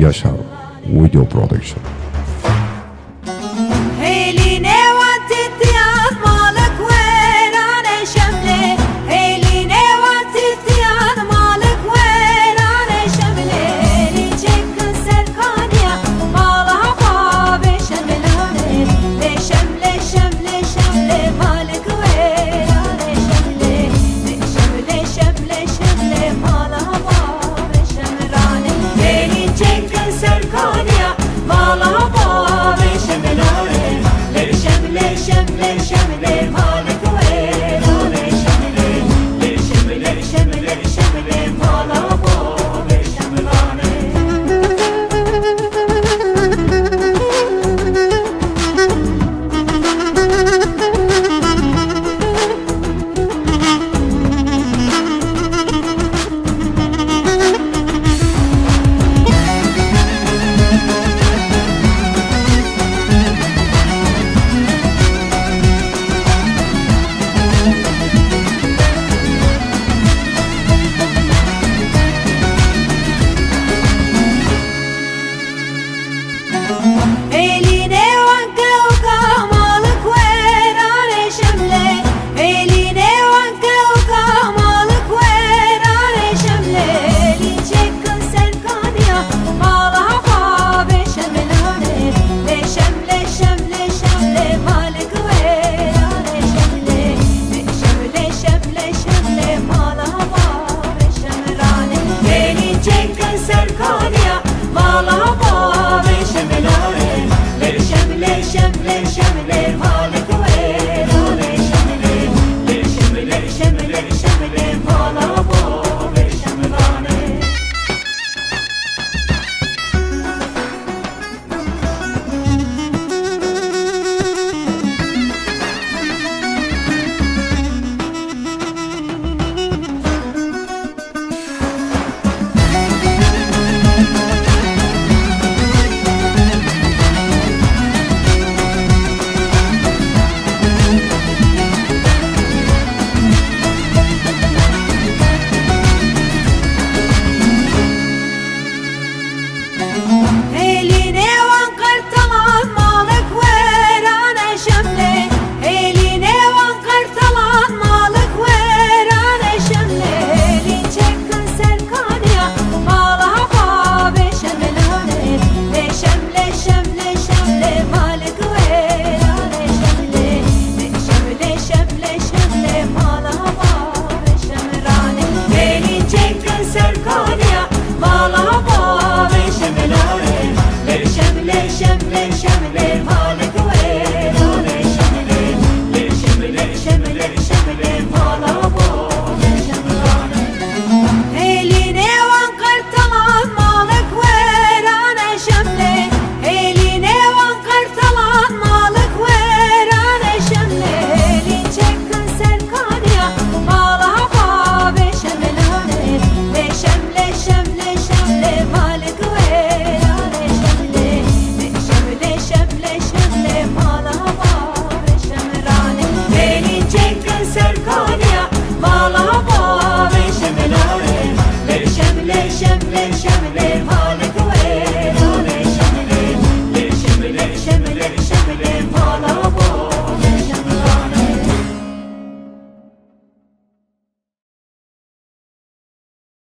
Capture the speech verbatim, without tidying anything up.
Yaşar Video Production. Hêlî nêwan titiyan malik wêran e şemlê, hêlî nêwan titiyan malik wêran e şemlê, hêlî çêkin serkaniya mala bavê şemlane, lê şemlê, şemlê, şemlê malik wêran e şemlê, lê şemlê, şemlê, şemlê mala bavê şemlane, hêlî çêkin serkaniya mala bavê şemlane, lê şemlê, şemlê, şemlê malik